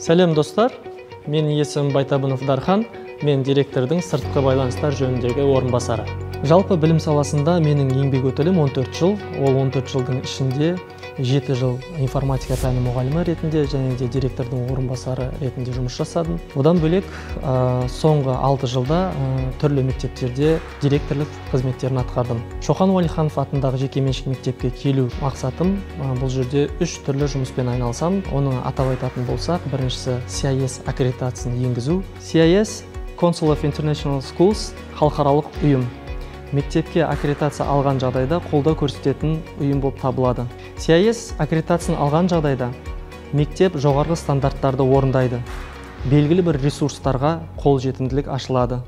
Сәлем, достар! Менің есімім Байтабынов Дархан, мен директордың сыртқы байланыстар жөніндегі орынбасары. Жалпы білім саласында менің еңбек өтілім 14 жыл. Ол 14 жылдың ішінде 7 жыл информатика пәні мұғалімі ретінде және де директордың орынбасары ретінде жұмыс жасадым. Одан бөлек, соңғы 6 жылда түрлі мектептерде директорлық қызметтерін атқардым. Шоқан Уәлиханов атындағы жекеменшік мектепке келу мақсатым, бұл жерде 3 түрлі жұмыспен айналысамын. Оны атап айтатын болсақ, біріншісі CIS аккредитациясын енгізу. CIS Council of International Schools халықаралық ұйым. Мектепке аккредитация алған жағдайда қолдау көрсететін ұйым болып табылады. CIS аккредитациясын алған жағдайда мектеп жоғарғы стандарттарды орындайды. Белгілі бір ресурстарға қолжетімділік ашылады.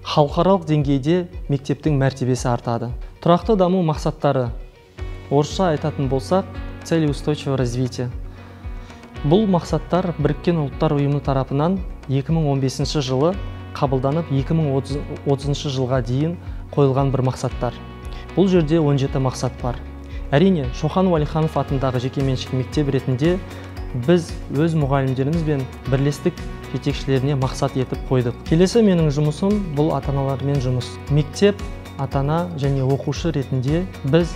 Халықаралық деңгейде мектептің мәртебесі артады. Тұрақты даму мақсаттары, орысша айтатын болсақ, цели устойчивого развития. Бұл мақсаттар Біріккен Ұлттар Ұйымы тарапынан 2015 жылы қабылданып, 2030 жылға дейін қойылған бір мақсаттар. Бұл жерде 17 мақсат бар. Әрине, Шоқан Уәлиханов атындағы жекеменшік мектеп ретінде біз өз мұғалімдерімізбен бірлестік жетекшілеріне мақсат етіп қойдық. Келесі менің жұмысым бұл ата-аналармен жұмыс. Мектеп, ата-ана және оқушы ретінде біз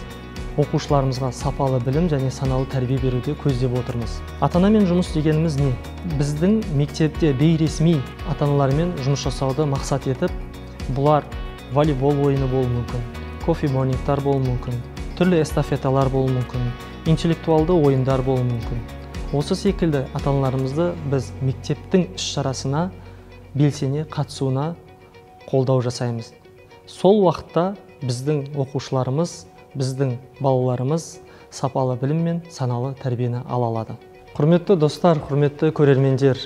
оқушыларымызға сапалы білім және саналы тәрбие беруді көздеп отырмыз. Ата-анамен жұмыс дегеніміз не? Біздің мектепте бейресми ата-аналармен жұмыс жасауды мақсат етіп, бұлар волейбол ойыны болуы мүмкін, кофе-морнингтар болуы мүмкін, түрлі эстафеталар болуы мүмкін, интеллектуалды ойындар болуы мүмкін. Осы секілді ата-аналарымызды біз мектептің іс-шарасына белсене қатысуына қолдау жасаймыз. Сол уақытта біздің оқушыларымыз, біздің балаларымыз сапалы білім мен саналы тәрбиені ала алады. Құрметті достар, құрметті көрермендер,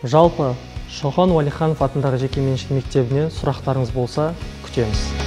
жалпы Шоқан Уәлиханов атындағы жекеменшік мектебіне сұрақтарыңыз болса, күтеміз.